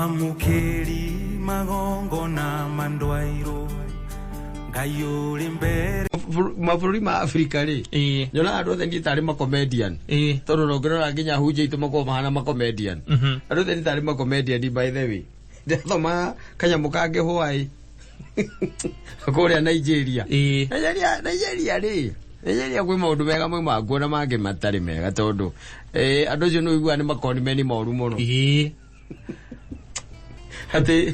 Mwamũkĩri magongona mandwairwo Ngai ũrĩ mbere. Mabũrũri ma Afrika rĩ, nyonaga andũ othe niĩ tarĩ macomedian, tondũ ona ũngĩrora nginya hunjia itũ makoragwo mahana macomedian. Andũ othe nĩ tarĩ macomedian. By the way, ndĩrathoma kanyamũ kangĩ hwaĩ kũrĩa Nigeria. Nigeria, Nigeria rĩ, Nigeria kwĩ maũndũ mega maumaga kuo na mangĩ matarĩ mega, tondũ andũ acio nĩ ũiguaga nĩ makonimeni moru mũno. Atĩ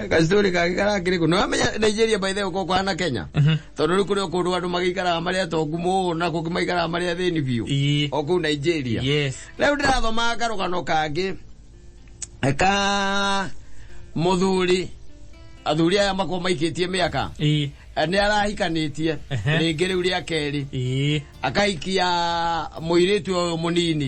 gastori kangĩ karakĩrĩ kũ nĩwamenya Nigeria, by the way, ũkoragwo kũhana Kenya, tondũ rĩu kũrĩ o kũndũ andũ magĩikaraga marĩ atongu mũno na kũngĩ maikaraga marĩ athĩni biũ, o kũu Nigeria. Rĩu ndĩrathoma karũgano kangĩ ka mũthuri, athuri aya makorwo maikĩtie mĩaka. Nĩ arahikanĩtie rĩngĩ rĩu rĩa kerĩ, akahikia mũirĩtu ũyũ mũnini.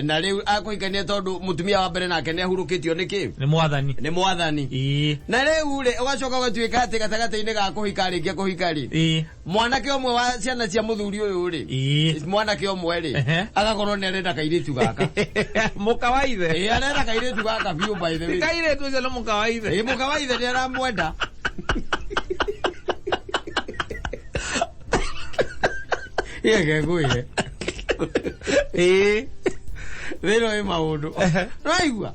Na rĩu akũhikania tondũ mũtumia wa mbere nake nĩ ahurũkĩtio nĩ kĩ? Nĩ mwathani. Nĩ mwathani. Na rĩu rĩ, ũgacoka ũgatuĩka atĩ gatagatĩ-inĩ ga kũhika rĩngĩ kũhika rĩ, mwanake ũmwe wa ciana cia mũthuri ũyũ rĩ, mwanake ũmwe rĩ, agakorwo nĩ arenda kairĩtu gaka. Mũka wa ithe. Ĩĩ, arenda kairĩtu gaka biũ, by the way. Kairĩtu ũcio nĩ mũka wa ithe. Ĩĩ, mũka wa ithe nĩ aramwenda. Reke ngwĩre, thĩna wĩ maũndũ raigua.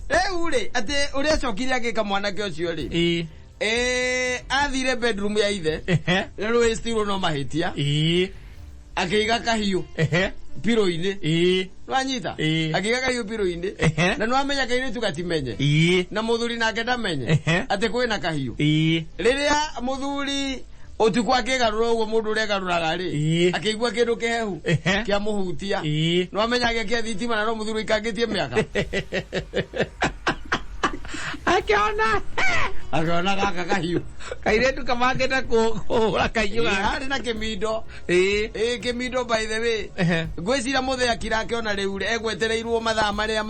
Rĩu rĩ, atĩ ũrĩa acokire agĩka mwanake ũcio rĩ, athire bedroom ya ithe, rĩu ĩstirwo no mahĩtia, akĩiga kahiũ piro-inĩ. Nwanyita? Akĩiga kahiũ piro-inĩ. Na nwamenya kairĩtu gatimenye, na mũthuri nake ndamenye atĩ kwĩna kahiũ. Rĩrĩa mũthuri ũtukũ akĩgarũra ũguo mũndũ ũrĩa agarũraga rĩ, akĩigua kĩndũ kĩhehu kĩamũhutia. Nwamenya agĩakia thitima, na no mũthuri ũikangĩtie mĩaka. Akĩona akĩona gaka kahiũ. Kairĩtu kamangĩte kũhũra kahiũ gaka. Harĩ na kĩmindo. Ĩĩ, kĩmindo, by the way. Ngwĩciria mũthee akira akĩona rĩu rĩ, egwetereirwo mathaa marĩa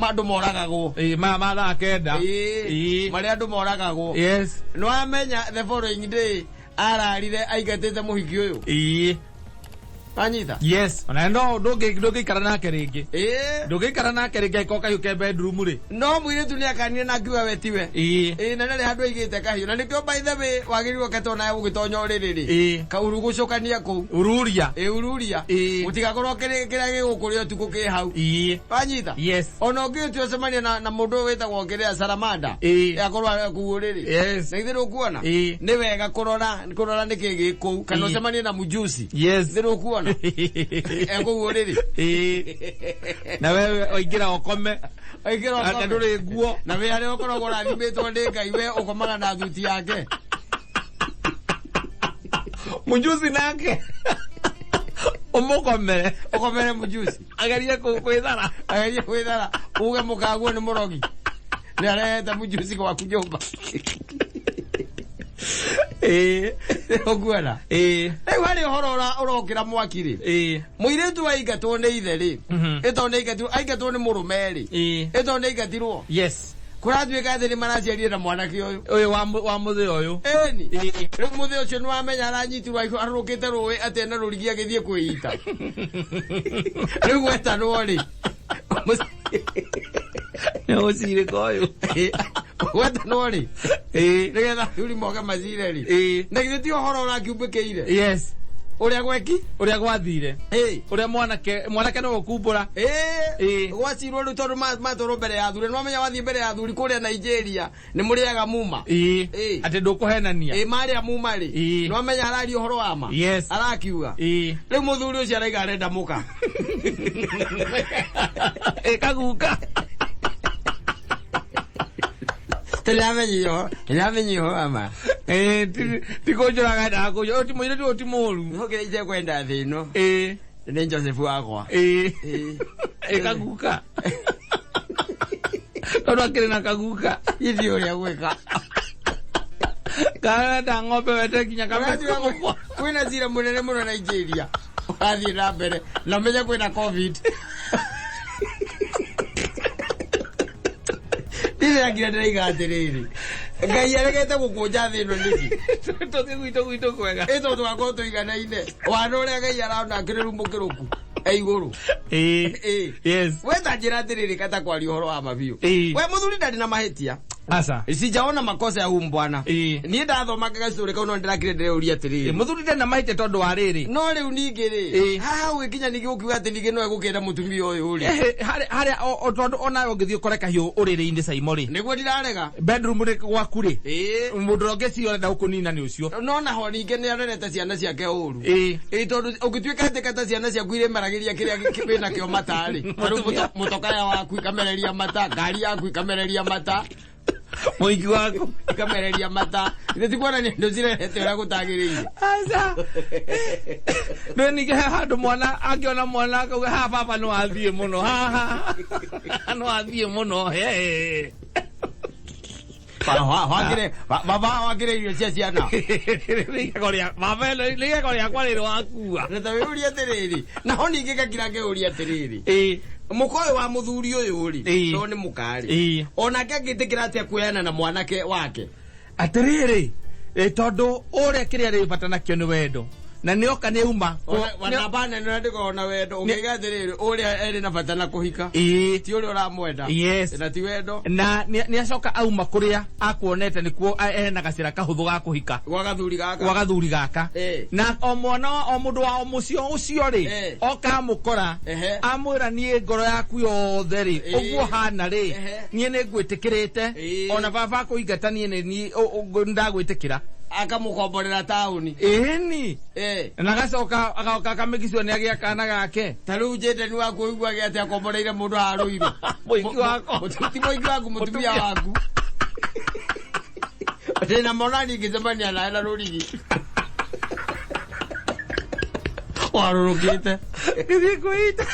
andũ moragagwo. Ĩĩ, ma thaa 9. Marĩa andũ moragagwo. Nĩwamenya the following day ararire aingatĩte mũhiki ũyũ. Wanyita? Yes, ona no ndũngĩikara nake rĩngĩ. Ndũngĩikara nake rĩngĩ angĩkorwo kahiũ ke bedroom rĩ. No mũirĩtu nĩ akanire na akiuga we tiwe. Ĩĩ, na ndarĩ handũ aigĩte kahiũ, na nĩkĩo, by the way, wagĩrĩirwo ketwo nawe ũgĩtonya ũrĩrĩ rĩ, kaurugũcũkania kũu. Ururia. Ĩĩ, ururia. Gũtigakorwo kĩrĩa gĩgũkũrĩa ũtukũ kĩ hau. Wanyita? Yes. Ona ũngĩtua ũcemania na mũndũ ũyũ wĩtagwo kĩrĩa salamanda, akorwo arĩ kũu ũrĩrĩ. Na githĩ ndũkuona nĩ wega kũrora nĩkĩ gĩ kũu, kana ũcemanie na mũjusi. Githĩ ndũkuona ekũu ũrĩrĩ? Na wewe waingĩra ũkome. Aingĩra Ate ũkome. ndũrĩ nguo. Na wĩ harĩa ũkoragwo ũrathimĩtwo nĩ Ngai, we ũkomaga na thuti yake. Mũjusi nake ũmũkomere. Ũkomere mũjusi. Agerie gwĩthara. Agerie gwĩthara, uge mũkaguo nĩ mũrogi, nĩ arehete mũjusi gwaku nyũmba. Ũkuona? Rĩu harĩ ũhoro ũrokĩra mwaki rĩ, mũirĩtu aingatwo nĩ ithe rĩ, ĩtondũ nĩ aingatirwo, aingatwo nĩ mũrũme rĩ, ĩtondũ nĩ aingatirwo, kũratuĩka atĩ nĩ maraciarire na mwanake ũyũ. Ũyũ wa mũthĩ ũyũ. Ĩni rĩu mũthĩ ũcio nĩ wamenya aranyitirwo arũrũkĩte rũĩ atĩ ena rũrigi agĩthiĩ kwĩita. Rĩu gwetanwo rĩ, Nĩ ũcirĩka ũyũ. Gwetanwo rĩ, nĩgetha athuri moke macire rĩ, na githĩ ti ũhoro ũrakiumbĩkĩire ũrĩa gweki? Ũrĩa gwathire. Ũrĩa mwanake no gũkumbũra. Gwacirwo rĩu tondũ matwarwo mbere ya athuri, nĩwamenya wathiĩ mbere ya athuri kũrĩa Nigeria nĩ mũrĩaga muma. Atĩ ndũkũhenania. Ĩĩ, marĩa muma rĩ, nĩwamenya araria ũhoro wa ma. Arakiuga rĩu mũthuri ũcio araiga arenda mũka. Ĩ kaguka. Tũramenyire ũhoro wa ma. Ĩĩ, ti kũnjũraga endaga kũnjũraga. Ũyũ ti mũirĩtu ũyũ ti mũru. Nĩkĩrĩa itekwenda thĩ ĩno nĩ Joseph wakwa. Ĩ kaguka. Tondũ akĩrĩ na kaguka. Ithiĩ ũrĩa gwĩka. Karenda ng'ombe wete nginya Ũratiga kamũkwa. Kwĩna cira mũnene mũno Nigeria ũrathiĩ na mbere, na ũmenye kwĩna COVID. Ndĩrĩrakira ndĩraiga atĩrĩrĩ, Ngai aregete gũkũnja thĩ ĩno nĩkĩ? Tũthiĩ gwitũ kwega. Ĩ tondũ tũgakorwo tũiganaine wana ũrĩa Ngai arona akĩrĩ rumu kĩrũku. E igũrũ. Ĩĩ. Ĩĩ. Yes. We ta njĩra atĩrĩrĩ kata kwaria ũhoro wa mabiũ. Ĩĩ. We mũthuri ndarĩ na mahĩtia. Aca. Sijaona makosa ya huyu mbwana. Ĩĩ. Niĩ ndathoma gacũrĩ kau no ndĩrakire ndĩreuria atĩrĩrĩ. Mũthuri ndarĩ na mahĩtia tondũ wa rĩrĩ. No rĩu ningĩ rĩ, Ĩĩ. haha ũgĩkinya ningĩ ũkiuga atĩ ningĩ no egũkĩenda mũtumia ũyũ rĩ. Ehe, harĩa tondũ onawe ũngĩthiĩ ũkore kahiũ ũrĩrĩ-inĩ Saimo rĩ. Nĩguo ndirarega. Bedroom rĩ gwaku rĩ. Ĩĩ. Mũndũ ũrĩa ũngĩciria ũrenda gũkũnina nĩ ũcio. No naho ningĩ nĩ arerete ciana ciake ũru. Ĩĩ. Ĩĩ tondũ ũngĩtuĩka atĩ kata ciana ciaku irĩmeragĩria kĩrĩa wĩnakĩo mata rĩ. Ta rĩu mũtokaya waku ikamereria mata, ngari yaku ikamereria mata. Mũingĩ waku. Ikamereria mata. Ithe ti kuonania nĩ ũcirerete ũrĩa gũtagĩrĩire. Aca. Nĩ ningĩ he handũ mwana angĩona mwana akauga haha baba no athiĩ mũno haha no athiĩ mũno he. Baba wakĩre irio cia ciana. Nĩ igego rĩa baba ĩno nĩ igego rĩakwa rĩrĩ wakua. Na ta wĩũrie atĩrĩrĩ, naho ningĩ gakira ngĩũria atĩrĩrĩ. Ĩĩ. Mũka ũyũ wa mũthuri ũyũ rĩ, Ĩĩ. to nĩ mũka rĩ. Ĩĩ. Onake angĩtĩkĩra atĩa kuoyana na mwanake wake? Atĩrĩrĩ, tondũ ũrĩa kĩrĩa rĩ bata nakĩo nĩ wendo. Na nĩ oka nĩ auma. Ona bana nĩ ndĩkoragwo na wendo. Ũngĩiga atĩrĩrĩ, ũrĩa erĩ na bata na kũhika. Ĩĩ. Ti ũrĩa ũramwenda. Yes. Na ti wendo. Na nĩ acoka auma kũrĩa akuonete nĩkuo ena gacĩra kahũthũ ga kũhika. Gwa gathuri gaka. Gwa gathuri gaka. Ĩĩ. Na o mwana o mũndũ wa o mũciĩ o ũcio rĩ, Ĩĩ. oka amũkora, Ehe. amwĩra niĩ ngoro yaku yothe rĩ, Ĩĩ. ũguo hana rĩ, Ehe. niĩ nĩ ngwĩtĩkĩrĩte, Ĩĩ. ona baba akũingata niĩ nĩ niĩ, ndagwĩtĩkĩra. Akamũkomborera taũni. Ĩni. Ĩĩ. Na agacoka agoka akamĩgicwo nĩ agĩa kana gake. Ta rĩu Jaden waku ũiguage atĩ akomboreire mũndũ harũirũ. Mũingĩ wakwa. Ti mũingĩ waku, mũtumia waku. Ndĩna mona ningĩcemania nawe na rũrigi. Warũrũkĩte. Gĩthiĩ kwĩita.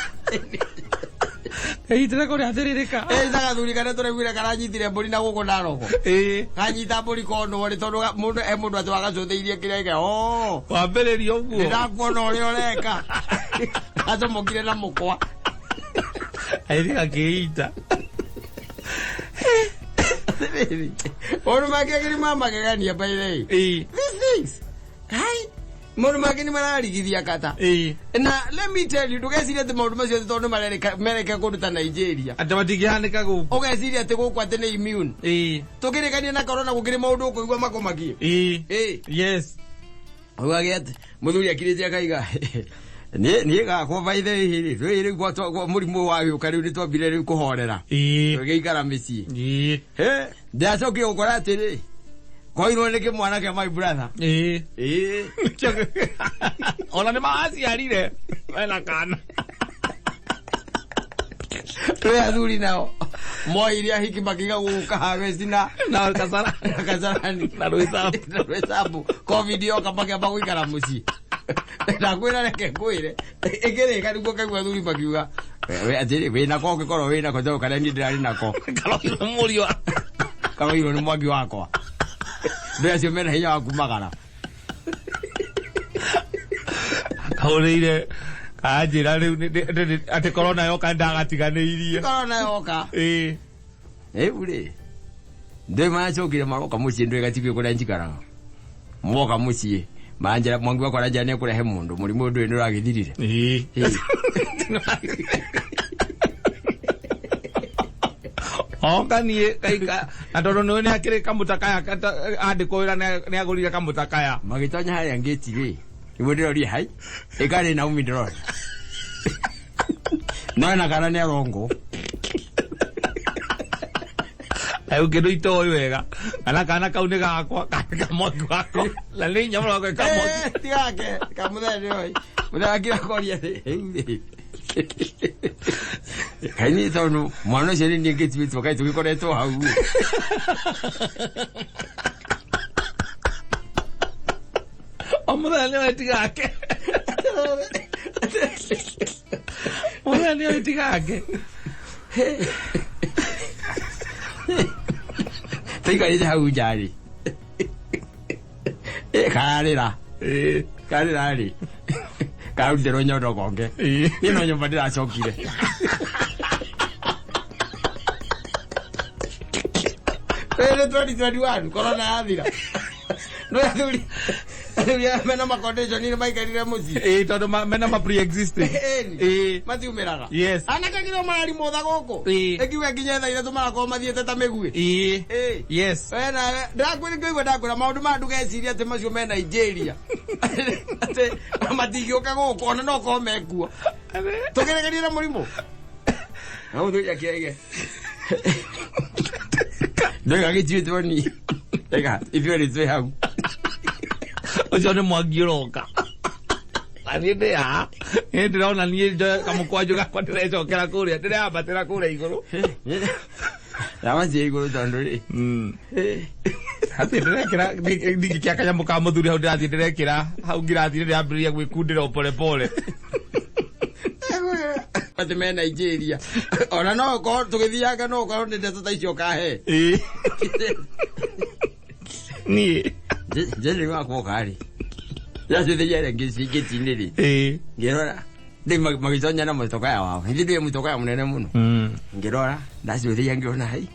Kaitire kũrĩa atĩrĩrĩka. Ĩĩ ta gathuri karĩa tũraiguire karanyitire mbũri na gũkũ Naroko. Ĩĩ. Kanyita mbũri konwo rĩ tondũ mũndũ he mũndũ atĩ wagacũthĩirie kĩrĩa gĩake. Oh. Wambĩrĩria ũguo. Ndĩrakuona ũrĩa ũreka. Gacomokire na mũkwa. Airĩ gakĩita. Maũndũ mangĩ angĩ nĩ ma magegania by the way. Ĩĩ. These things. Kai. Maũndũ mangĩ nĩ mararigithia kata. Ĩĩ. Na let me tell you, ndũgecirie atĩ maũndũ macio tondũ mereka kũndũ ta Nigeria. Atĩ matingĩhanĩka gũkũ. Ũgeciria atĩ gũkũ atĩ nĩ immune. Ĩĩ. Tũkĩrĩkania na corona gũkĩrĩ maũndũ ũkũigua makũmakie. Ĩĩ. Ĩĩ. Yes. Ũgagĩa atĩ mũthuri akirĩte akaiga niĩ gakwa by the way rĩ, rĩu rĩu gwa mũrimũ wa gĩũka rĩu nĩtwambire rĩu kũhorera. Ĩĩ. Tũgĩikara mĩciĩ. Ĩĩ. He, ndĩracokire gũkora atĩrĩ, koirwo nĩ kĩmwana kĩa my brother. Ĩĩ. Ĩĩ. Ona nĩ maraciarire mena kana. Twĩ athuri nao moire ahiki makiga gũka harvest na Na kasara. na kasarani. Na rwĩcabu. Na rwĩcabu. Covid yoka makĩamba gũikara mũciĩ. Ndakwĩra reke ngwĩre. Ĩkĩrĩka nĩguo kaigua athuri makiuga, we atĩrĩ, wĩnako ũngĩkorwo wĩnako tondũ karĩa niĩ ndĩrarĩ nako. Karoirwo mũriũ wa- Karoirwo nĩ mwangi wakwa. Ndĩ acio mena hinya wa kumagara. Kahũrĩire kanjĩra rĩu atĩ corona yoka ndagatiganĩirie. Corona yoka. Ĩĩ. Rĩu rĩ, ndĩ macokire maroka mũciĩ ndĩ gatigio kũrĩa njikaraga. Moka mũciĩ, manjĩra mwangi wakwa aranjĩra nĩ ekũrehe mũndũ, mũrimũ ũyũ ndũĩ nĩ ũragĩthirire. Ĩĩ. Ĩĩ. Oka niĩ kaika, na tondũ nĩũĩ nĩ akĩrĩ kamũtakaya, andĩkwo wĩra nĩ agũrire kamũtakaya. Magĩtonya harĩa ngĩti rĩ, nĩguo ndĩrorie hai, ĩkarĩ Naomi ndĩrona. No ena kana nĩ arongo. Rĩu kĩndũ itoĩ wega, kana kana kau nĩ gakwa, kana ka mwangi wakwa. Na nĩ hinya mũno gakwa ka mwangi. Ti gake, kamũthenya nĩoĩ. Mũthenya akira koria rĩ, rĩu rĩ. Kaĩ niĩ tondũ mwana ũcio nĩ niĩ ngĩtuĩtwo, kaĩ tũgĩkoretwo hau. O mũthenya nĩoĩ ti gake. Mũthenya nĩoĩ ti gake. Tũikarĩte hau nja rĩ. Kararĩra. Ĩĩ. Kararĩra rĩ. Kararutire rũnyondo konge. Ĩĩ. Niĩ no nyũmba ndĩracokire. Rĩrĩ 2021, corona yathira. No athuri Athuri mena macondition nĩ maikarire mũciĩ. Ĩĩ, tondũ mena ma pre-existing. Ĩni. Ĩĩ. Matiumĩraga. Yes. Anake nginya mararimũtha gũkũ. Ĩĩ. Ĩkiuga nginya thaa ithatũ marakorwo mathiĩte ta mĩguĩ. Ĩĩ. Ĩĩ. Yes. We nawe ndakwĩra ngĩigua ndakwĩra maũndũ maya ndũgecirie atĩ macio me Nigeria. Atĩ matingĩũka gũkũ ona no korwo mekuo. Tũgeregerie na mũrimũ. Na mũthuri akĩaige. Ndoiga gĩtuĩtwo ni. Ega, ithuĩ rĩ twĩ hau. Ũcio nĩ mwangi ũroka. Na niĩ ndĩ haha. Niĩ ndĩrona niĩ njoe kamũkwanjũ gakwa ndĩrecokera kũrĩa, ndĩreambatĩra kũrĩa igũrũ. Ndawa cia igũrũ tondũ rĩ. Atĩ ndĩrekĩra ndingĩkĩa kanyamũ ka mũthuri hau ndĩrathiĩ ndĩrekĩra hau ngirathi ndĩrambĩrĩria gwĩkundĩra o pole pole. Atĩ me Nigeria. Ona no ũkorwo tũgĩthianga no ũkorwo nĩ ndeto ta icio ũkahe. Ĩĩ. Niĩ. Njĩrĩ wakwa ũkarĩ. Yacithĩria ngĩci ngĩti-inĩ rĩ. Ĩĩ. Ngĩrora. Ndĩ magĩconya na mũtokaya wao. Hĩndĩ ndĩ mũtokaya mũnene mũno. Ngĩrora ndacũthĩria ngĩona hai.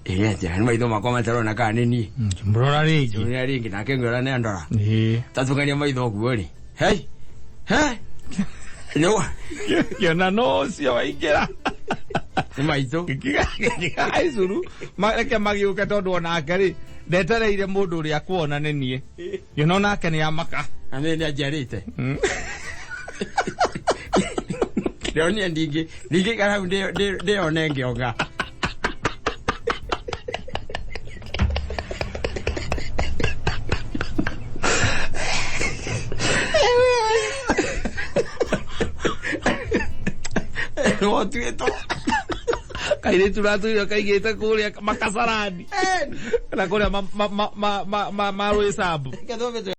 Ĩĩ atĩa nĩ maitho makwa matarona kana nĩ niĩ. Ngĩmũrora rĩngĩ. Ngĩrora rĩngĩ nake ngĩrora nĩ andora. Ĩĩ. Tatũkania maitho ũguo rĩ. Hei. He. Nĩ Ngĩona no ũcio waingĩra. nĩ maitũ. Ngĩkiga haicuru reke magĩũke tondũ onake rĩ ndetereire mũndũ ũrĩa kuona nĩ niĩ. Ngĩona onake nĩ amaka. Na nĩ nĩ anjiarĩte. Ndĩronire ndingĩ ndingĩikara hau ndĩyone ngĩonga. Nĩwotuĩtwo. Kairĩtu ratũire kaigĩte kũrĩa makasarani kana kũrĩa marwĩcabu. Reke twambe.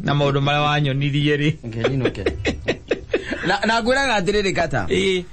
Na maũndũ marĩa wanyonirie rĩ. Ngeninũke. Na ngwĩraga atĩrĩrĩ kata. Ĩĩ.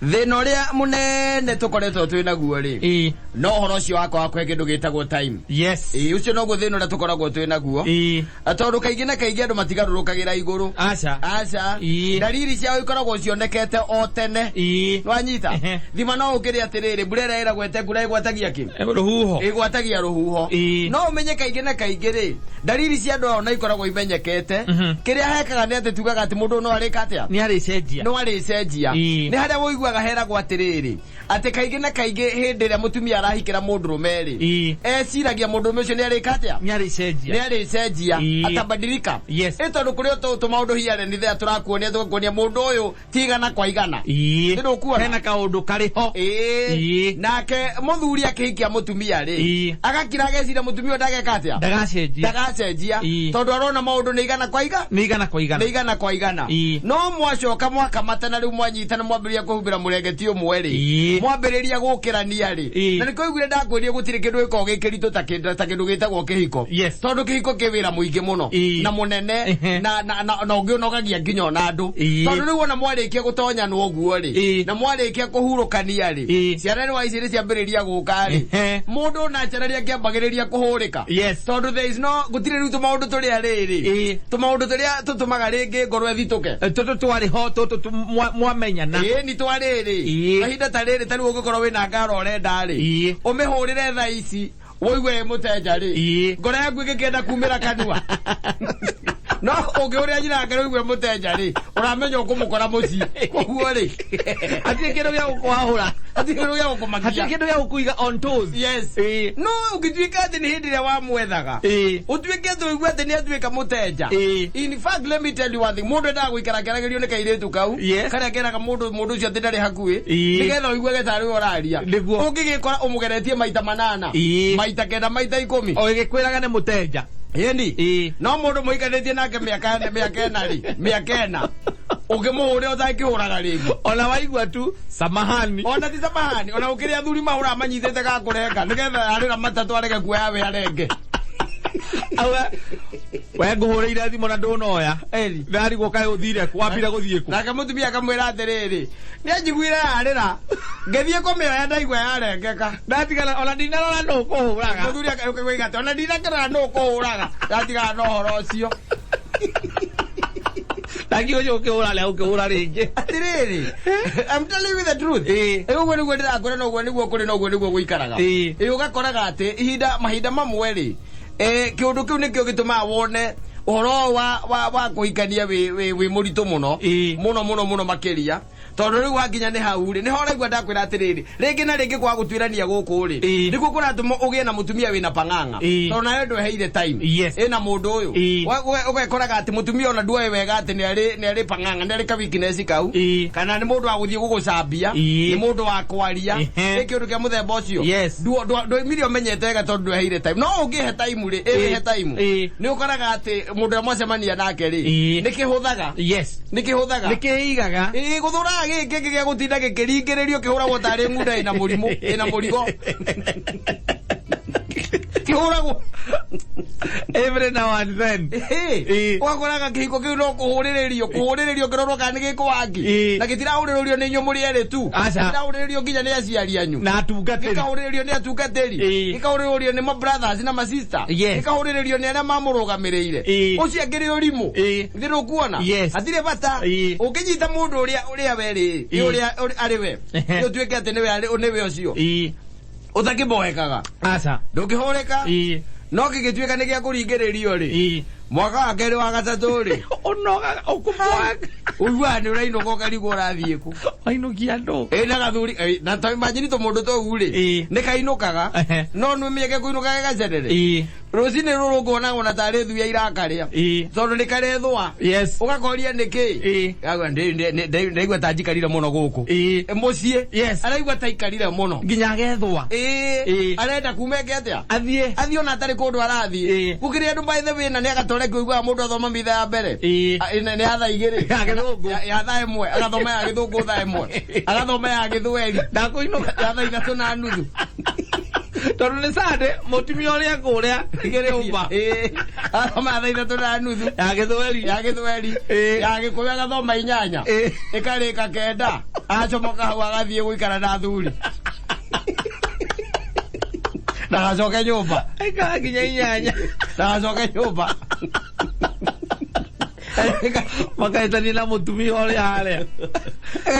Thĩna ũrĩa mũnene tũkoretwo twĩ naguo rĩ. Ĩĩ. No ũhoro ũcio wakwa wa kũhe kĩndũ gĩtagwo time. Yes. Ĩĩ ũcio noguo thĩna ũrĩa tũkoragwo twĩ naguo. Ĩĩ. Tondũ kaingĩ na kaingĩ andũ matigarũrũkagĩra igũrũ. Aca. Aca. Ĩĩ. Ndariri ciao ikoragwo cionekete o tene. Ĩĩ. Nwanyita? Ehe. Thima no ũkĩrĩ atĩrĩrĩ mbura ĩrĩa ĩragwete mbura ĩgwatagia kĩ? Rũhuho. Ĩgwatagia rũhuho. Ĩĩ. No ũmenye kaingĩ na kaingĩ rĩ ndariri cia andũ ao na ikoragwo imenyekete. Kĩrĩa hekaga nĩ atĩ tugaga atĩ mũndũ no arĩka atĩa? Nĩ arĩcenjia. No arĩcenjia. Ĩĩ. Nĩ harĩa ũiguaga heragwo atĩrĩrĩ atĩ kaingĩ na kaingĩ hĩndĩ ĩrĩa mũtumia arahikĩra mũndũrũme rĩ Ĩĩ. eciragia mũndũrũme ũcio nĩ arĩka atĩa? Nĩ arĩcenjia. Nĩ arĩcenjia. Ĩĩ. Atabadilika. Yes. Ĩ tondũ kũrĩ o tũmaũndũ here nĩ there tũrakuonia tũgakuonia mũndũ ũyũ ti igana kwa igana. Ĩĩ. Nĩ ndũkuona? Hena kaũndũ karĩ ho. Ĩĩ. Ĩĩ. Nake mũthuri akĩhikia mũtumia rĩ Ĩĩ. agakira ageciria mũtumia ũyũ ndageka atĩa? Ndagacenjia. Ndagacenjia. Ĩĩ. Tondũ arona maũndũ nĩ igana kwa iga Nĩ igana kwa igana. nĩ igana kwa igana. Ĩĩ. No mwacoka mwakamatana rĩu mwanyitana mwambĩrĩria kũhumbĩra mũrengeti ũmwe rĩ Ĩĩ. mwambĩrĩria gũkĩrania rĩ Ĩĩ. na nĩkĩo ũiguire ndakwĩrire gũtirĩ kĩndũ gĩkoragwo gĩ kĩritũ ta kĩndũ ta kĩndũ gĩtagwo kĩhiko. Yes. Tondũ kĩhiko kĩ wĩra mũingĩ mũno Ĩĩ. na mũnene Ehe. na ũngĩ ũnogagia nginya ona andũ. Ĩĩ. Tondũ rĩu ona mwarĩkia gũtonyanwo ũguo rĩ Ĩĩ. na mwarĩkia kũhurũkania rĩ Ĩĩ. ciana nĩ waici nĩ ciambĩrĩria gũka rĩ Ehe. mũndũ naturally akĩambagĩrĩria kũhũrĩka. Yes. Tondũ there is no gũtirĩ rĩu tũmaũndũ tũrĩa rĩrĩ Ĩĩ. tũmaũndũ tũrĩa tũtũmaga rĩngĩ ngoro ĩthitũke. Tũtũ twarĩ ho tũtũ mwamenyana. Ĩĩ ni twarĩrĩ Ĩĩ. kahinda ta rĩrĩ ta rĩu ũngĩkorwo wĩna ngara ũrenda rĩ Ĩĩ. ũmĩhũrĩre thaa ici ũigue ĩ mũtenja rĩ Ĩĩ. ngoro yaku ĩngĩkĩenda kumĩra kanua no ũngĩhũrĩra nyina ngara ũigue mũtenja rĩ ũramenya ũkũmũkora mũciĩ koguo rĩ Hatirĩ kĩndũ gĩa gũkwahũra. hatirĩ kĩndũ gĩa gũkũmakia. Hatirĩ kĩndũ gĩa gũkũiga on toes. Yes. Ĩĩ. No ũngĩtuĩka atĩ nĩ hĩndĩ ĩrĩa wamwethaga Ĩĩ. ũtuĩke atĩ ũigue atĩ nĩ atuĩka mũtenja. Ĩĩ. In fact let me tell you one thing mũndũ endaga gũikara akĩaragĩrio nĩ kairĩtu kau Yes. karĩa keraga mũndũ mũndũ ũcio atĩ ndarĩ hakuhĩ Ĩĩ. nĩgetha ũiguage tarĩ we ũraria. Nĩguo. Ũngĩgĩkora ũmũgeretie maita manana Ĩĩ. maita kenda maita ikũmi. O ĩgĩkwĩraga nĩ mũtenja. Ĩni. Ĩĩ. No mũndũ mũikarĩtie nake mĩaka mĩaka ĩna rĩ mĩaka ĩna ũngĩmũhũrĩra ũtangĩhũraga rĩngĩ. Ona waigua tu samahani. Ona ti samahani ona ũkĩrĩ athuri mahũraga manyitĩte gakũrenga nĩgetha arĩra matatũ arege kuoya we arenge. Awe we ngũhũrĩire thimũ na ndũnoya. Ĩni. Ndarigwo kaĩ ũthire kũ wambire gũthiĩ kũ. Nake mũtumia akamwĩra atĩrĩrĩ nĩ anjiguire yarĩra ngĩthiĩ kũmĩoya ndaigua yarengeka. Ndatigana ona ndinarora nũ kũhũraga. Mũthuri akauga atĩ ona ndinakĩrora nũ kũhũraga ndatigana na ũhoro ũcio. Ndangĩ ũcio ũkĩhũra rĩa ũkĩhũra rĩngĩ. Atirĩrĩ, I'm telling you the truth. Ũguo nĩguo ndĩrakwĩra, na ũguo nĩguo kũrĩ, na ũguo nĩguo gũikaraga. Ũgakoraga atĩ ihinda mahinda mamwe rĩ, kĩũndũ kĩu nĩkĩo gĩtũmaga wone ũhoro wa kũhikania wĩ mũritũ mũno, mũno mũno mũno makĩria, tondũ rĩu wakinya nĩ hau rĩ, nĩho ũraigua ndakwĩra atĩrĩrĩ, rĩngĩ na rĩngĩ kwaga gũtuĩrania gũkũ rĩ, nĩguo kũratũma ũgĩe na mũtumia wĩna pang'ang'a, tondũ nawe ndweheire time ĩna mũndũ ũyũ. Ũgekoraga atĩ mũtumia ona nduoĩ wega atĩ nĩ arĩ pang'ang'a, nĩ arĩ ka weakness kau, kana nĩ mũndũ wa gũthiĩ gũgũcambia, nĩ mũndũ wa kwaria, nĩ kĩũndũ kĩa mũthemba ũcio. Ndwoimire ũmenyete wega tondũ ndweheire time. No ũngĩhe time rĩ, ĩwĩhe time, nĩ ũkoraga atĩ mũndũ ũrĩa mwacemania nake rĩ, nĩ kĩhũthaga, nĩ kĩhũthaga. Nĩ kĩigaga. Ĩĩ, gũthũraga gĩkĩ kĩngĩ gĩa gũtinda gĩkĩringĩrĩrio, kĩhũragwo tarĩ ng'unda ĩna mũrimũ, ĩna mũrigo, kĩhũragwo every now and then. Ũgakoraga kĩhiko kĩu no kũhũrĩrĩrio kũhũrĩrĩrio, kĩrorwo kana nĩ gĩkũwaki, na gĩtirahũrĩrĩrio nĩ inyuĩ mũrĩ erĩ tu. Aca. Gĩtirahũrĩrĩrio nginya nĩ aciari anyu. Na atungatĩri. Gĩkahũrĩrĩrio nĩ atungatĩri, gĩkahũrĩrĩrio nĩ ma brothers na ma sister, gĩkahũrĩrĩrio nĩ arĩa mamũrũgamĩrĩire. Ũcio akĩrĩ ũrimũ. Githĩ ndũkuona? Yes. Hatirĩ bata. Ũngĩnyita mũndũ ũrĩa we rĩ, ũrĩa arĩ we, nĩ ũtuĩke atĩ nĩwe nĩwe ũcio ũtakĩmboekaga. Aca. Ndũngĩhũrĩka. No gĩgĩtuĩka nĩ gĩa kũringĩrĩrio rĩ, mwaka wa kerĩ, wa gatatũ rĩ, Ũnogaga ũkũmwaga. Ũiguaga nĩ ũrainũka, ũkarigwo ũrathiĩ kũ. Wainũkia andũ. Ĩ, na gathuri na ta imagine tũmũndũ tũu rĩ, nĩ kainũkaga, no nĩ mĩeke kũinũka gagacerere. Rũcinĩ rũrũ nguonaga ona tarĩ thuya irakarĩa, tondũ nĩ karethũa. Ũgakoria nĩkĩ. Agua, ndaigua ta njikarire mũno gũkũ. Mũciĩ. Araigua ta ikarire mũno. Nginya agethũa. Arenda kuma eke atĩa? Athiĩ. Athiĩ ona atarĩ kũndũ arathiĩ. Gũkĩrĩ andũ, by the way, na nĩ agatore kũiguaga mũndũ athoma mitha ya mbere. Nĩ ya thaa 2. Ya gĩthũngũ. Ya thaa 1 agathoma, ya gĩthũngũ thaa 1 agathoma, ya gĩthweri ndakũinũka ya thaa 3:30. Tondũ nĩ sande, mũtumia ũrĩa kũrĩa kĩrĩũmba. Agathoma ya thaa 3:30. Ya gĩthweri. Ya gĩthweri. Ya gĩkũyũ agathoma 8. Ĩkarĩka 9, agacomoka hau, agathiĩ gũikara na athuri, ndagacoke nyũmba. Aikara nginya 8. Ndagacoke nyũmba. Makahĩtania na mũtumia ũrĩa harĩa.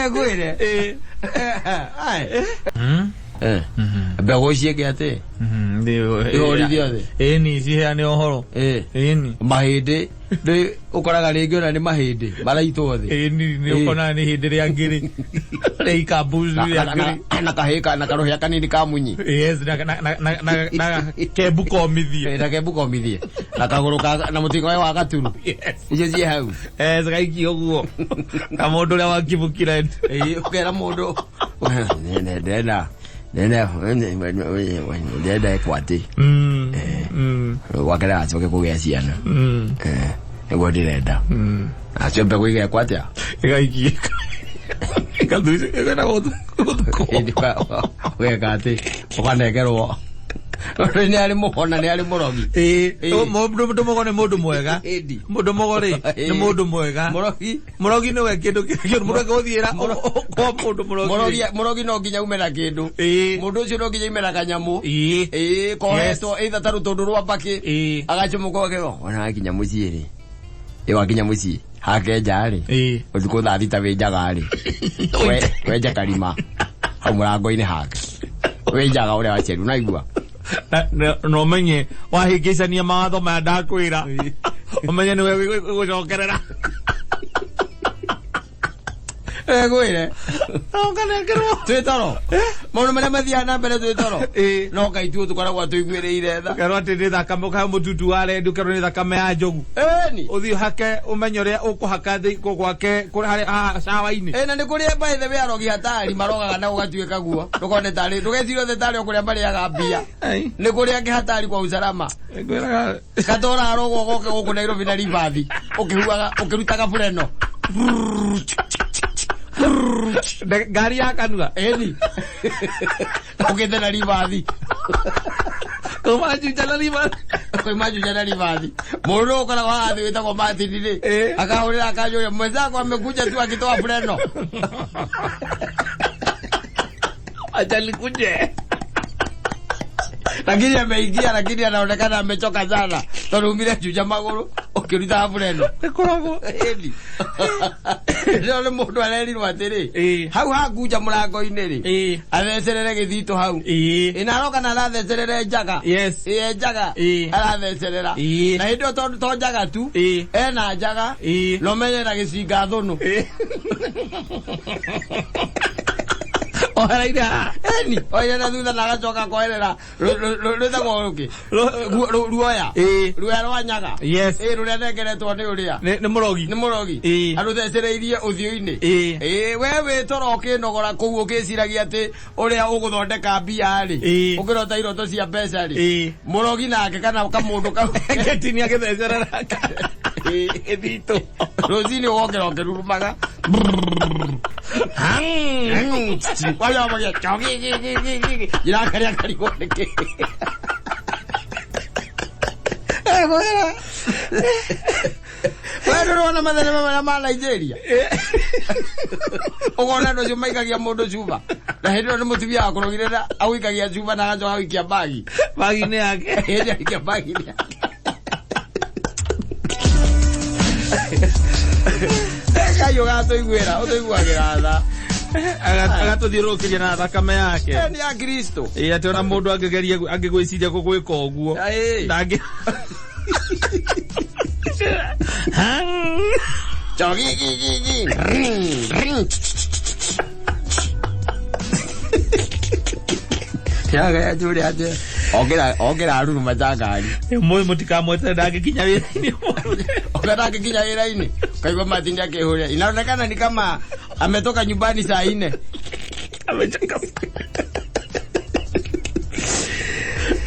Ngwĩre mbegũ ciĩke atĩ ihorithio thĩ. Ĩni, ciheane ũhoro. Ĩni. Mahĩndĩ nĩ ũkoraga rĩngĩ ona nĩ mahĩndĩ maraitwo thĩ. Ĩni, nĩ ũkonaga nĩ hĩndĩ rĩa ngiri rĩa ikambucu rĩa ngiri. Na kahĩ na karũhĩa kanini ka munyi. Yes, na kembu komithie. Na kembu komithie na kagũrũ ka na mũtingo wa gaturu. Icio ciĩ hau. Cigaikio ũguo na mũndũ ũrĩa wakibukire. Ũkera mũndũ ndĩrenda ndĩrenda ekwatĩ gwake ndagacoke kũgĩa ciana. Nĩguo ndĩrenda acio mbegũ igekwo atĩa? Ĩgaikio ĩkenda gũthukwo. Ũgeka atĩ ũkanengerwo nĩ arĩ mũhona, nĩ arĩ mũrogi. Mũndũ mũgo nĩ mũndũ mwega. Ĩndi. Mũndũ mũgo rĩ, nĩ mũndũ mwega. Mũrogi. Mũrogi nĩwe kĩndũ kĩndũ mũndũ egũthiĩra kwa mũndũ mũrogi. Mũrogi, mũrogi no nginya ume na kĩndũ. Mũndũ ũcio no nginya ume na kanyamũ. Kohetwo either ta rũtũndũ rwa mbakĩ. Agacũmũka ũkeo ona wakinya mũciĩ rĩ, wakinya mũciĩ hake nja rĩ, ũtukũ thaa 6 wĩnjaga rĩ, wenja karima hau mũrango-inĩ hake, wĩnjaga ũrĩa waciarirwo naigua. Na ũmenye wahĩngĩcania mawatho maya ndakwĩra, ũmenye nĩwe gũcokerera. Ngwĩre ũkanengerwo. Twĩ toro maũndũ marĩa mathiaga na mbere twĩ toro. No Ngai tu tũkoragwo tũiguĩrĩire tha. Ũkerwo atĩ nĩ thakame, ũkahe mũtutu wa rendi, ũkerwo nĩ thakame ya njogu. Ĩni. Ũthiĩ ũhake, ũmenye ũrĩa ũkũhaka gwake harĩa haha cawa-inĩ. Na nĩ kũrĩ by the way arogi hatari marogaga na ũgatuĩka guo ndũkone tarĩ ndũgecirie othe tarĩ o kũrĩa marĩaga mbia. Nĩ kũrĩ angĩ hatari kwa usalama. Ngwĩraga. Katora arogwo goke gũkũ Nairobi na ribathi ũkĩhuaga ũkĩrutaga bureno. Ngari ya kanua. Ĩni, ũkĩte na ribathi. Kuma Juja na ribathi. Kuma Juja na ribathi. Mũndũ ũkoragwo haha thĩ wĩtagwo Martin rĩ, akahũrĩra akanjũria, mwenzako amekuja tu akitoa freno. Acha nikuje. Lakini ameingia, lakini anaonekana amechoka sana tondũ umire Juja magũrũ. Ũkĩruta habura ĩno. Ĩkoragwo. Ĩni. Rĩo nĩ mũndũ arerirwo atĩrĩ, Ĩĩ. hau hangunja mũrango-inĩ rĩ, Ĩĩ. athecerere gĩthitũ hau. Ĩĩ. Ĩ na aroka na arathecerere njaga. Yes. Ĩ njaga. Ĩĩ. Arathecerera. Ĩĩ. Na hĩndĩ ĩyo to to njaga tu. Ĩĩ. Ena njaga. Ĩĩ. Na ũmenye na gĩcinga thũnũ. Ĩĩ. Ohereire haha. Ĩni. Oire na thutha na agacoka akoerera rwĩtagwo rũkĩ. Ruoya. Ĩĩ. Ruoya rwa nyaga. Yes. Ĩ rũrĩa nengeretwo nĩ ũrĩa. Nĩ mũrogi. Nĩ mũrogi. Ĩĩ. Arũthecereirie ũthiũ-inĩ. Ĩĩ. Ĩĩ, we wĩ toro ũkĩnogora kũu ũkĩciragia atĩ ũrĩa ũgũthondeka mbia rĩ. Ĩĩ. Ũkĩrota iroto cia mbeca rĩ. Ĩĩ. Mũrogi nake kana kamũndũ kau. Gĩtinia gĩthecerera. Ĩĩ. Gĩthitũ. Rũcinĩ ũgokĩra ũkĩrurumaga. Njĩra karĩa karigwo nĩkĩ. Egwĩra. We ndũrona mathenema marĩa ma Nigeria. Ũkona andũ acio maikagia mũndũ cuba. Na hĩndĩ ĩyo nĩ mũtumia wakũrogire na agũikagia cuba na agacoka agũikia bagi. Bagi-inĩ yake. Hĩndĩ aikia bagi-inĩ yake. Ngai ũgatũiguĩra, ũtũiguagĩra tha. Agatũthiũrũrũkĩria na thakame yake. Ĩyo nĩ ya Kristo. Ĩĩ, atĩ ona mũndũ angĩgeria angĩgwĩciria gũgwĩka ũguo. Ĩĩ. Ndangĩ. Chogi gi gi gi. Ring ring. Yaga ya juri aje. Ongera ongera aruruma ta ngari. Mũĩ mũtikamwetere ndangĩkinya wĩra-inĩ ũmũthĩ. Ongera akikinya wĩra-inĩ. Kaigua matindi akĩhũrĩa. Inaonekana ni kama ametoka nyumbani saa nne. Amechoka.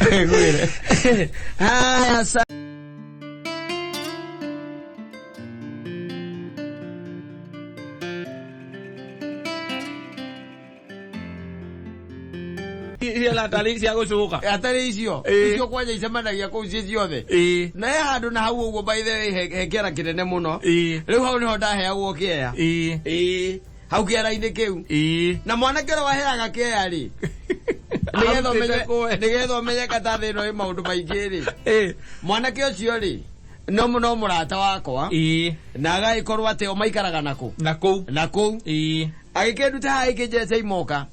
Ngwĩre. Haya sa Iria tarĩ cia gũcũka. atarĩ icio. Ĩĩ. Icio kwanja icemanagia kũu ciĩ ciothe. Ĩĩ. Na he handũ na hau ũguo by the way he kĩara kĩnene mũno. Ĩĩ. Rĩu hau nĩho ndaheagwo kĩea. Ĩĩ. Ĩĩ. Hau kĩara-inĩ kĩu. Ĩĩ. Na mwanake ũrĩa waheaga kĩea rĩ, nĩgetha ũmenye nĩgetha ũmenye kata thĩ ĩno ĩ maũndũ maingĩ rĩ. Ĩĩ. Mwanake ũcio rĩ, no no mũrata wakwa Ĩĩ. na agagĩkorwo atĩ o maikaraga nakũ Na kũu. na kũu Ĩĩ. agĩkĩnduta haha ĩkĩnjeca imoka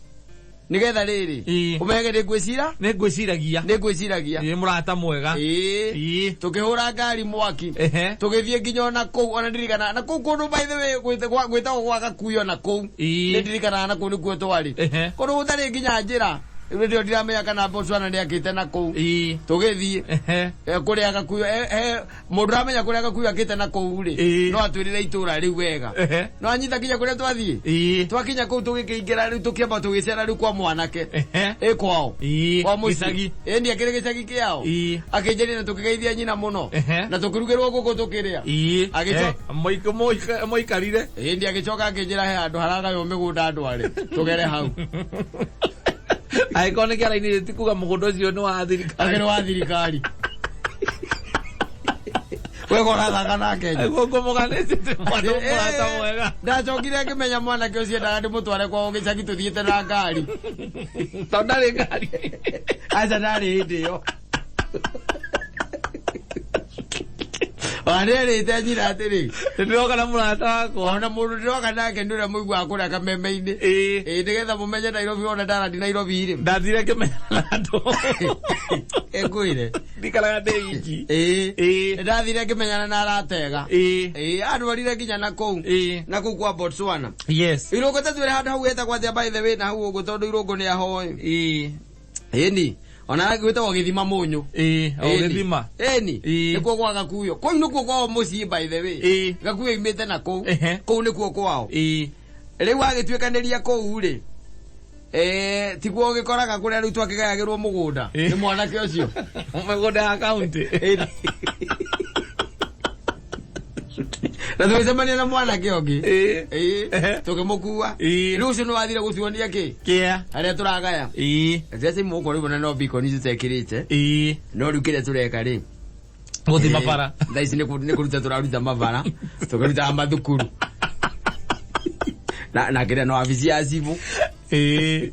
nĩgetha rĩrĩ Ĩĩ. ũmenyage nĩ ngwĩcira Nĩ ngwĩciragia. nĩ ngwĩciragia Ĩĩ mũrata mwega. ĩĩ Ĩĩ. tũkĩhũra ngari mwaki Ehe. tũgĩthiĩ nginya ona kũu ona ndirikana na kũu kũndũ by the way gwĩtagwo gwa Gakuyo na kũu Ĩĩ. nĩ ndirikanaga na kũu nĩkuo twarĩ Ehe. kũndũ gũtarĩ nginya njĩra rĩu ndio ndiramenya kana Botswana nĩakĩte na kũu Ĩĩ. tũgĩthiĩ Ehe. Kũrĩa Gakuyo mũndũ ũramenya kũrĩa Gakuyo akĩte na kũu rĩ Ĩĩ. no atwĩrĩre itũra rĩu wega Ehe. no anyita nginya kũrĩa twathiĩ Ĩĩ. twakinya kũu tũgĩkĩingĩra rĩu tũkĩamba tũgĩcera rĩu kwa mwanake Ehe. ĩ kwao Ĩĩ. kwa mũciĩ Gĩcagi. ĩni akĩrĩ gĩcagi kĩao Ĩĩ. akĩnjĩria na tũkĩgeithia nyina mũno Ehe. na tũkĩrugĩrwo ngũkũ tũkĩrĩa Ĩĩ. Agĩco- Mũikarire. ĩndi agĩcoka akĩnjĩra he handũ haragaywo mĩgũnda andũ arĩ tũgere hau Angĩkorwo nĩ kĩara-inĩ ti kuga mũgũnda ũcio nĩ wa thirikari. akĩrĩ wa thirikari we korathaka nake nja. Gũkũ mwana mũrata mwega. Ndacokire ngĩmenya mwanake ũcio endaga ndĩmũtware kwao gĩcagi tũthiĩte na ngari. Tondũ ndarĩ ngari. Aca ndarĩ hĩndĩ ĩyo. Ona nĩerĩte nyina atĩrĩ, Nĩndĩroka na mũrata wakwa. ona mũndũ ndĩroka nake nĩ ũrĩa mũiguaga kũrĩa kameme-inĩ. Ĩĩ. Ĩĩ nĩgetha mũmenye Nairobi ona ndarandi Nairobi rĩ. Ndathire ngĩmenyana na andũ. Ĩngwĩre. Ndikaraga ndĩ iki. Ĩĩ. Ĩĩ. Ndathire ngĩmenyana na aratega. Ĩĩ. Ĩĩ andwarire nginya na kũu. Ĩĩ. Na kũu kwa Botswana. Yes. Irũngũ ta twĩre handũ hau hetagwo atĩa by the way na hau ũguo tondũ irũngũ nĩ ahoe. Ĩĩ. Ĩni. Ona gwĩtagwo gĩthima mũnyũ. Ĩĩ. O gĩthima. Ĩni. Ĩĩ. Nĩkuo kwa Gakuyo. Kũu nĩkuo kwao mũciĩ by the way. Ĩĩ. Gakuyo imĩte na kũu. Ehe. Kũu nĩkuo kwao. Ĩĩ. Rĩu agĩtuĩkanĩria kũu rĩ. Tiguo ũgĩkoraga kũrĩa rĩu twakĩgayagĩrwo mũgũnda. Ĩĩ. Nĩ mwanake ũcio. Mĩgũnda ya kaunti. Ĩni. Na tũgĩcemania na mwanake ũngĩ. Ĩĩ. Ĩĩ. Ehe. Tũkĩmũkua. Ĩĩ. Rĩu ũcio nĩ wathire gũtuonia kĩ? Kĩa. Harĩa tũragaya. Ĩĩ. Ndĩreci mũkwa rĩu ona no bikoni tũtekĩrĩte. Ĩĩ. No rĩu kĩrĩa tũreka rĩ. Gũthiĩ mabara. Thaa ici nĩ kũruta tũraruta mabara. Tũkĩrutaga mathukuru. Na kĩrĩa no wabici ya cibũ. Ĩĩ.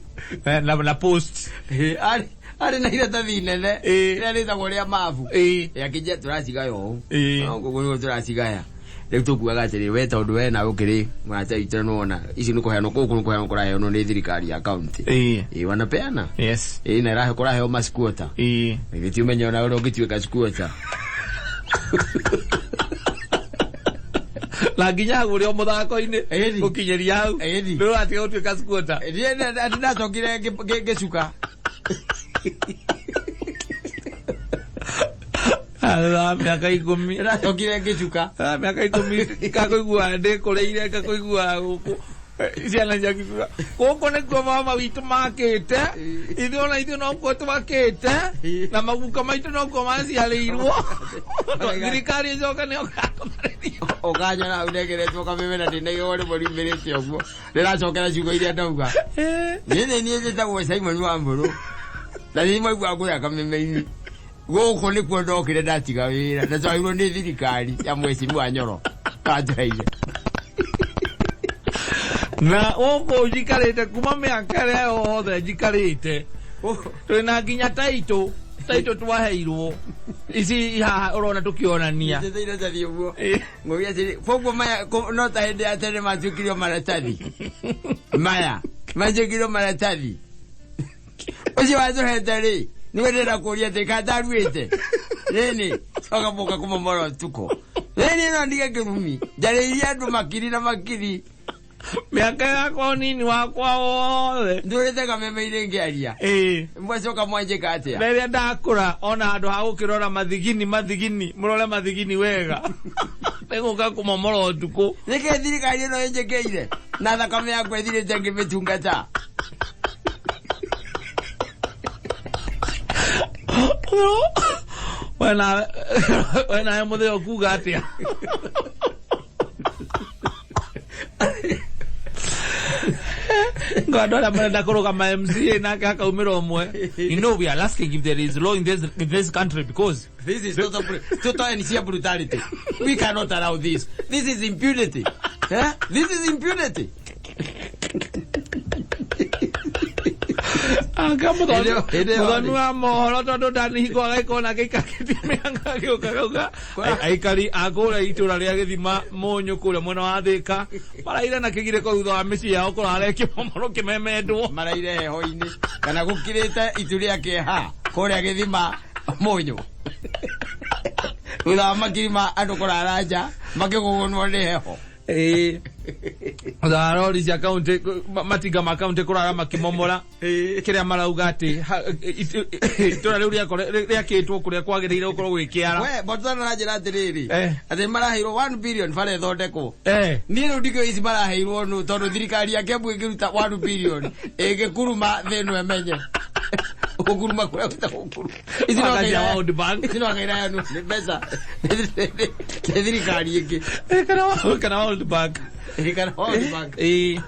Na post. Ĩĩ, Arĩ na iratathi inene Ĩĩ. rĩrĩa rĩtagwo rĩa mabu. Ĩĩ. Akĩnjia tũracigaya ũũ. Ĩĩ. No, koguo nĩguo tũracigaya. Rĩu tũkuaga atĩrĩ, we tondũ we nawe ũkĩrĩ mũrata witũ nĩwona ici nĩ kũheanwo gũkũ nĩ kũheanwo kũraheanwo nĩ thirikari ya kaunti. Ĩĩ. Ĩĩ, wanapeana. Yes. Ĩĩ, na ĩrahe kũraheo masquota. Ĩĩ. Githĩ ti ũmenye ona ũrĩa ũngĩtuĩka squatter. Na nginya hau ũrĩ o mũthako-inĩ Ĩni. gũkinyĩria hau Ĩni. nĩ ũratiga gũtuĩka squatter. Niĩ atĩ ndacokire ngĩcuka. Thutha wa mĩaka 10. Ndacokire ngĩcuka. Ah, mĩaka 10 ngakũigua ndĩkũrĩire ngakũigua gũkũ ciana ciaku gũkũ nĩkuo mama witũ makĩte ithuĩ ona ithuĩ nokuo twakĩte na maguka maitũ nokuo maciarĩirwo thirikari ĩcoke nĩyo ĩgakũtharĩria. Ũkanyona hau ndengeretwo kameme na ndĩna igego rĩmwe riumĩrĩte ũguo. Ndĩracokera ciugo iria ndauga. Niĩ nĩ niĩ njĩtagwo Simon Wambũrũ. Na nĩ mwaigua ngũya kameme-inĩ. Gũkũ nĩkuo ndokire ndatiga wĩra. Ndatwarirwo nĩ thirikari ya Mheshimiwa Nyoro. Kanjũreire. Na gũkũ njikarĩte kuma mĩaka ĩrĩa yothe njikarĩte twĩna nginya taitũ taitũ twaheirwo ici haha ũrona tũkĩonania. Njĩtĩire iratathi ũguo. Ĩĩ. Ngũria atĩrĩ, koguo maya no ta hĩndĩ ya tene matuĩkirio maratathi. Maya matuĩkirio maratathi. Ũcio watũhete rĩ, nĩwe ndĩrenda kũũria atĩ kandaruĩte. Rĩnĩ, coka mũka kũmomora ũtukũ. Rĩnĩ no ndige kĩrumi. Njarĩirie andũ makiri na makiri. Mĩaka yakwa ũnini wakwa wothe. Ndũrĩte kameme-inĩ ngĩaria. Ĩĩ. Mwacoka mwanjĩka atĩa? Rĩrĩa ndakũra ona handũ ha gũkĩrora mathigini mathigini mũrore mathigini wega nĩgũka kũmomora ũtukũ. Nĩkĩ thirikari ĩno ĩnjĩkĩire? Na thakame yakwa ĩthirĩte ngĩmĩtungata. We nawe mũthee ũkuga atĩa? Ngo andũ arĩa marenda kũrũgama MCA nake akaumĩra ũmwe. You know we are asking if there is law in this country because this is total and sheer brutality. We cannot allow this. This is impunity. Eh? This is impunity. Anga Hĩndĩ ĩyo mũthoni wa mohoro tondũ ndanihingo agagĩkorwo nake aikakĩtie mĩanga agĩũka gauga aikari a kũrĩa itũra rĩa gĩthima mũnyũ kũrĩa mwena wa Thĩka maraire na kĩgirĩko thutha wa mĩciĩ yao kũrara ĩkĩmomorwo kĩmemendwo. Maraire heho-inĩ kana gũkirĩte itu rĩa kĩeha kũrĩa gĩthima mũnyũ thutha wa makiri ma andũ kũrara nja makĩgũgũnwo nĩ heho. Ĩĩ. Thutha wa rori cia kaunti matinga ma kaunti kũrara makĩmomora kĩrĩa marauga atĩ itũra rĩu rĩakĩtwo kũrĩa kwagĩrĩire gũkorwo gwĩ kĩara. We Botswana aranjĩra atĩrĩrĩ Eh. atĩ maraheirwo 1 billion bara ĩthondekwo. Eh. Niĩ rĩu ndikĩũĩ ici maraheirwo nũ tondũ thirikari ya Kiambu ĩngĩruta 1 billion ĩngĩkuruma thĩ ĩno ĩmenye gũkuruma kũrĩa gwĩtagwo gũkuruma. Ici no Wakati ya Kairaya- World Bank. ici no Kairaya nĩ mbeca nĩ thirikari ĩngĩ. Eh, kana World Bank. Kana World Bank. Ĩĩ.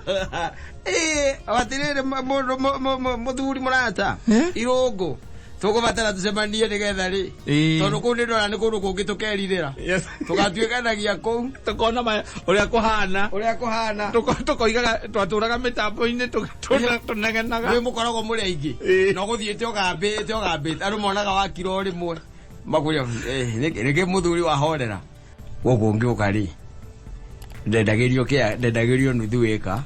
Ĩĩ, atĩrĩrĩ mũndũ mũthuri mũrata Eh? irũngũ tũkũbatara tũcemanie nĩgetha rĩ Ĩĩ. tondũ kũu nĩ ndona nĩ kũndũ kũngĩ tũkerirĩra Yes. tũgatuĩkanagia kũu Tũkona ũrĩa kũhana. ũrĩa kũhana. Tũkoigaga twatũraga mĩtambo-inĩ tũnegenaga. Mwĩ mũkoragwo mũrĩ aingĩ Ĩĩ. na ũgũthiĩte ũgambĩte ũgambĩte andũ monaga wakira o rĩmwe makwĩra nĩkĩ mũthuri wahorera gũkũ ngĩũka rĩ ndendagĩrio kĩa ndendagĩrio nuthu ĩka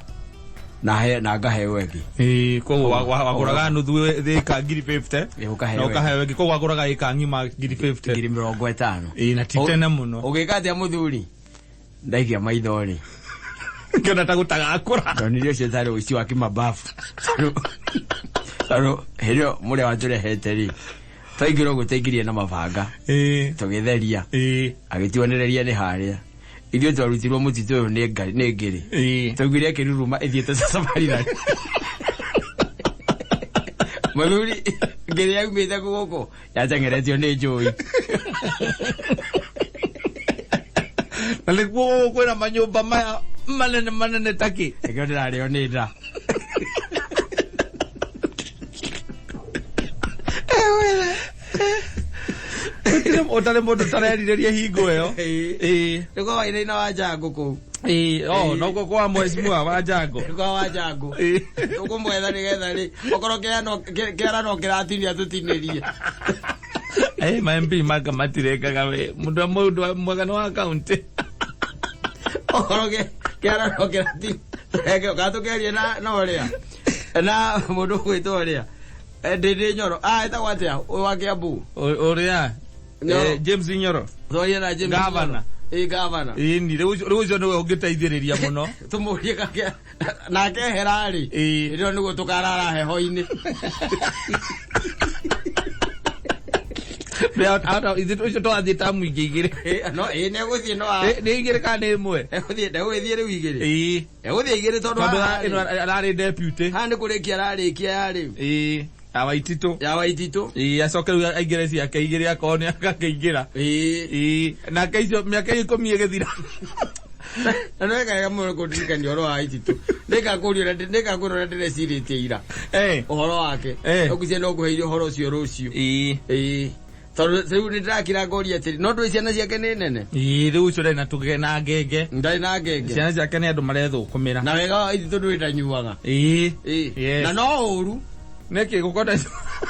na he na ngaheo ĩngĩ. Ĩĩ, koguo wagũraga nuthu ĩka ngiri 50 Ĩĩ, ũkaheo na ũkaheo ĩngĩ, koguo wagũraga ĩka ng'ima ngiri 50. Ngiri 50. Ĩĩ, na ti tene mũno. Ũgĩka atĩa mũthuri? Ndaikia maitho rĩ Ngĩona ta gũtagakũra. Ndonire ũcio tarĩ ũici wa kĩmababu tondũ hĩndĩ ĩyo mũrĩa watũrehete rĩ twaingĩra ũguo twaingĩrire na mabanga Ĩĩ. tũgĩtheria Ĩĩ. agĩtuonereria nĩ harĩa ithuĩ twarutirwo mũtitũ ũyũ nĩ ngĩrĩ Ĩĩ. twaiguire ĩkĩruruma ĩthiĩte Somaliland. Mũthuri ngĩrĩ yaumĩte gũkũ yateng'eretio nĩ njũi. Na nĩkuo gũkũ kwĩna manyũmba maya manene manene takĩ. Nĩkĩo ndĩrarĩo nĩ nda. Ũtarĩ mũndũ ũtarerirĩria hingo ĩyo. Ĩĩ. Ĩĩ. Nĩ kwa Wainaina wa Njangũ kũu. Ĩĩ, oh, nokuo kwa mheshimiwa wa Njango. Nĩ kwa wa Njangũ. Ĩĩ. Tũkũmwetha nĩgetha rĩ, okorwo kĩara no kĩratinia tũtinĩrie. Eh, ma MP maka matirekaga we. Mũndũ mũndũ mwagano wa county. Okorwo kĩara no kĩratinia. Kana tũkĩarie na ũrĩa. Na mũndũ ũgwĩtwo ũrĩa. Ndĩndĩ Nyoro. Ah, etagwo atĩa? Ũyũ wa Kiambu. Ũrĩa? Nyoro. James Nyoro. Twarie na James Governor. Nyoro. Ĩĩ, governor. Ĩni, rĩu ũcio nĩwe ũngĩteithĩrĩria mũno. Tũmũrie kake nake ehera rĩ. Ĩĩ. Ĩrĩo nĩguo tũkarara heho-inĩ. Ithuĩ ũcio twathiĩ tamu ingĩ igĩrĩ. Ĩĩ, no ĩĩ nĩegũthiĩ no Nĩ igĩrĩ kana nĩ ĩmwe? egũthiĩ ndegũgĩthiĩ rĩu igĩrĩ. Ĩĩ. Egũthiĩ igĩrĩ tondũ Tondũ haha ĩno rĩ- ararĩ deputy. haha nĩ kũrĩkia ararĩkia ya rĩu. Ĩĩ, ya Waititũ. Ya Waititũ. Ĩĩ, acoke rĩu aingĩre ciake igĩrĩ akorwo nĩ akakĩingĩra. Ĩĩ. Ĩĩ, nake icio mĩaka 10 ĩgĩthira. Na nĩ wega mũno kũndirikania ũhoro wa Waititũ. Nĩngakũria nĩngakũria ũrĩa ndĩrecirĩtie ira. Eh. Ũhoro wake. Ngwĩciria no ngũheire ũhoro ũcio rũciũ. Ĩĩ. Ĩĩ. Tondũ rĩu nĩ ndĩrakira ngoria atĩrĩ, no ndũĩ ciana ciake nĩ nene? Ĩĩ, rĩu ũcio ndarĩ na tũge na ngenge. Ndarĩ na ngenge. Ciana ciake nĩ andũ marethũkũmĩra. Na wega wa Waititũ ndũĩ ndanyuaga. Ĩĩ. Ĩĩ. Yes. Na no ũru. Nĩkĩ gũkonda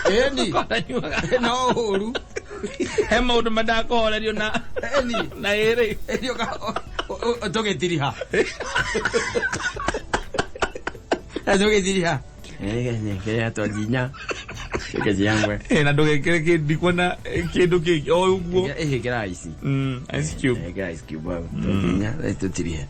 Ĩni. Gũkonda No ũru. He maũndũ mandakũhorerio na Ĩni. na ĩrĩ. Ĩni tũgĩtiriha. Na tũgĩtiriha. Kĩrĩa twajinya. Kĩjangwe. Na ndũgekĩre kĩndũ ndikuona kĩndũ kĩngĩ o ũguo. Ĩhĩkĩra ici. Ice cube. Ĩkĩra ice cube hau. Twajinya, tũtirihe.